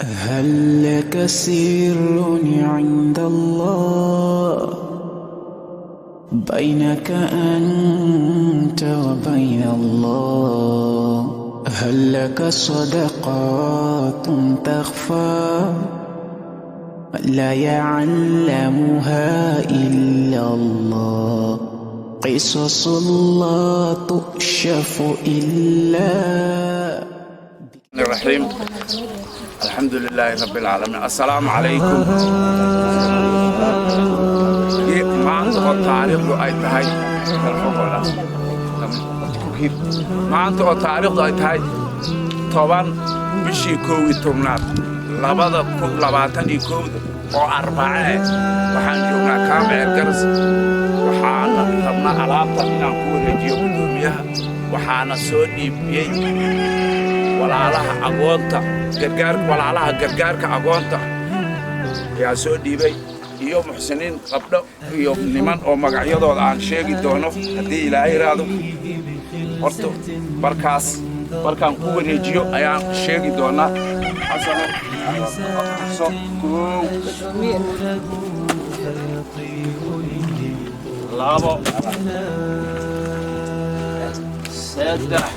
هل لك سر عند الله بينك أنت وبين الله؟ هل لك صدقات تخفى لا يعلمها إلا الله؟ قصص لا تؤشف إلا الرحيم، الحمد لله رب العالمين، السلام عليكم. Maanta oo taariikhdu ay tahay, maanta oo taariikhdu ay tahay 10 bishii 11aad 2021 oo Arbace, waxaan joognaa Kaamceer Garas. Waxaana rabnaa alaabta inaan ku wareejiyo guddoomiyaha. Waxaana soo dhiibiyey walaalaha agoonta gargaar, walaalaha gargaarka agoonta ayaa soo dhiibay iyo muxsiniin, qabdho iyo niman oo magacyadooda aan sheegi doono haddii Ilaahay yidhaahdo. Horta markaas markaan ku wareejiyo ayaan sheegi doonaa. Xasano so kow, labo, saddex,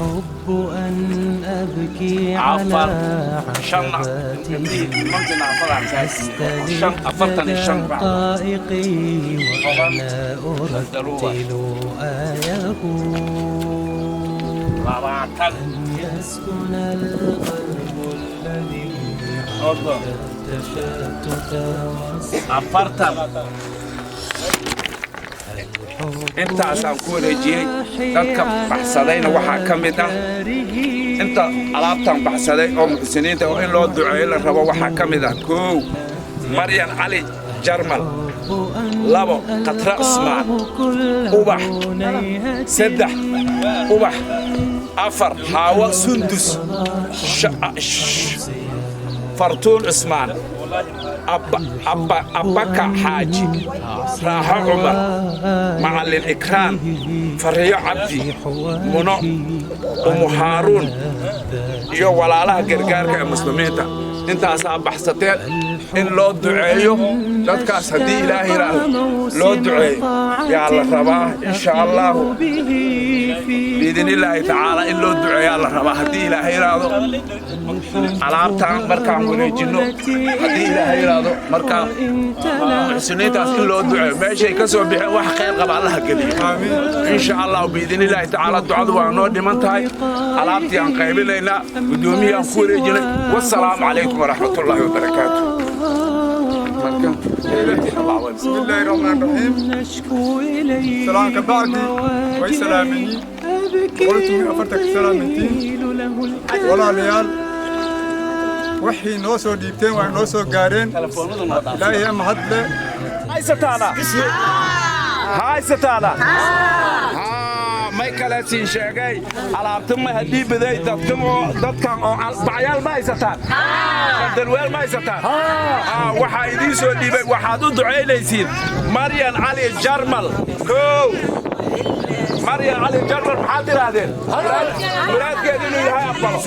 afar, shan, shan, 45, 10, 20, 30, 40. Intaasaan ku wareejiyey. Dadka baxsadayna waxaa ka mid ah, inta alaabtan baxsaday oo muxsiniinta oo in loo duceeyo la rabo, waxaa ka mid ah: kow, Maryan Cali Jarmal; labo, Khatra Cismaan Ubax; saddex, Ubax; afar, Xaawo Sundus; Fartuun Cismaan, Abbaka Xaaji, Raaxo Cumar, Macallin Ikraan, Fariyo Cabdi, Muno, Umu Haaruun iyo walaalaha gargaarka ee muslimiinta. Intaasaa baxsateen. In loo duceeyo dadkaas haddii Ilaahay yidhaahdo, loo duceeyo yaa la rabaa, insha Allahu biidn illaahi tacaala. In loo duceeyaa la rabaa haddii Ilaahay yidhaahdo. Alaabtaan markaan wareejinno haddii Ilaahay yidhaahdo, markaa muxsiniintaas in loo duceeyo, meeshay ka soo bixeen wax khayr qaba Allaha geliyo, insha Allahu biidn illaahi tacaala. Ducadu waa noo dhiman tahay. Alaabtii aan qaybinaynaa, guddoomiyaan ku wareejinay. Wasalaamu calaykum waraxmatullaahi wabarakaatu. بسم الله الرحمن الرحيم. سلام كبعدي way salaamini 140ka salaamintiin. Walaalayaal, waxay noo soo dhiibteen waa noo soo gaareen. Ilaahay mahad leh. Haysataana, haysataana, may kale siin sheegay. Alaabta ma haddii baday dadkan oo dadkan oo bacyaal ma haysataan, shandalweel ma haysataan. Waxaa idiin soo dhiibay, waxaad u ducaynaysiin Maryan Cali Jarmal. Kow, Maryan Cali Jarmal, maxaad tidhaahdeen? Muraadkeeda inuu Ilaahay aqbalo.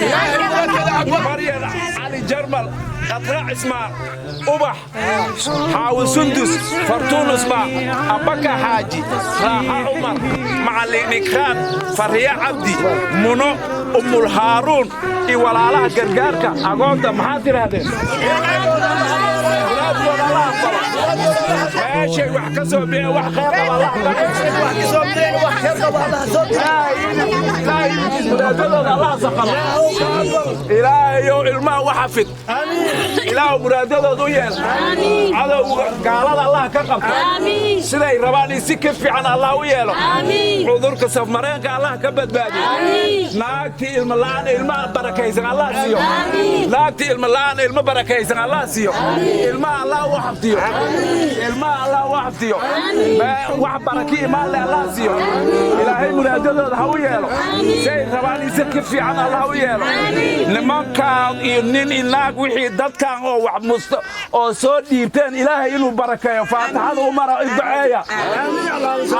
Maryan Cali Jarmal, Khatra Cismaan Ubax, Xaawi Sundus, Fartuun Cusmaan, Abaka Xaaji, Raaxa Cumar, Macallin Ikraan, Fariya Cabdi, Muno, Ummul Haaruun iyo walaalaha gargaarka agoonta. Maxaad tidhaahdeen? Muraadkooda Allah aqbalo. Meeshay wax ka soo bixeen wax khayr qaba Allah, muraadadooda Allah saqalo. Ilaahayow, ilmaha u xafid. Ilaahu, muraadadooda u yeel. Cadowga gaalada Allah ka qabto. Siday rabaan in si ka fiican Allah u yeelo. Cudurka safmareenka Allah ka badbaadiyo. Naagtii ilma la'aan ilma barakaysan Allah siiyo. Naagtii ilma la'aan ilmo barakaysan Allah siiyo. Ilmaha Allah u xafdiyo, ilmaha Allah u xafdiyo. Wax baraki imaan leh Allah siiyo. Ilaahay muraadadooda ha u yeelo. Say rabaan in si ka fiican Allah u yeelo. Nimankaan iyo nin iyo naag, wixii dadkan oo wax musto oo soo dhiibteen, Ilaahay inuu barakeeyo. Faatixada u mara, duceeya.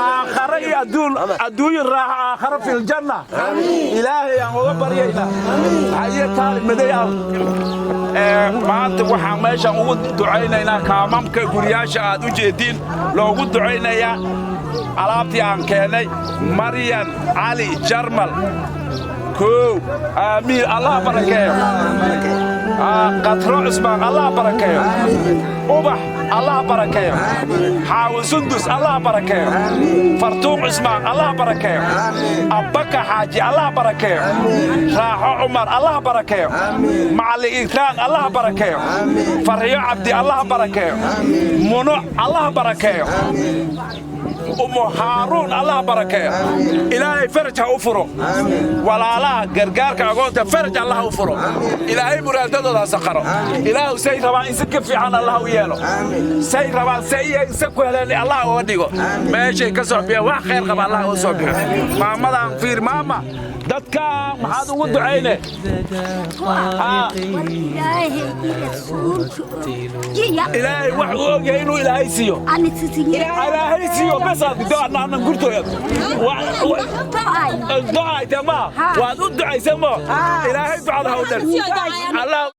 Aakhare iyo adduun, adduunyo raaxa, aakhare filjanna Ilaahay aan uga baryaynaa. Haye, taalib maday ah. Maanta waxaan meeshan ugu ducaynaynaa kaamamka guryaasha aad u jeediin loogu ducaynayaa alaabtii aan keennay. Maryan Cali Jarmal, koow, aamiin, Allah barakeeyo. Qatro Cusmaan, Allah barakeeyo. Ubax, Allah barakeeyo. Xaawo Sundus, Allah barakeeyo. Fartuun Cusmaan, Allah barakeeyo. Abbaka Xaaji, Allah barakeeyo. Raaxo Cumar, Allah barakeeyo. Macallin Ikraan, Allah barakeeyo. Farxiyo Cabdi, Allah barakeeyo. Muno, Allah barakeeyo. Umu Haaruun, Allah barakeeyo. Ilaahay faraj ha u furo walaalaha gargaarka agoonta. Faraj Allah u furo. Ilaahay muraadadooda ha saqaro. Ilaahu say rabaan in si ka fiican Allah u yeelo. Say rabaan say iyaga ku heleen Allah uga dhigo. Meeshay ka soo bixeen wax khayr qaba Allah uga soo bixo. Maamadan fiir. Maama, dadka maxaad ugu ducayne? Ilaahay iyo rasuulka Ilaahay wax uu ogyahay inuu Ilaahay siiyo, Ilaahay siiyo besaad do'anaanan gurtooya ducayte ma waad u ducaysan mo. Ilaahay ducada ha u dar Allah.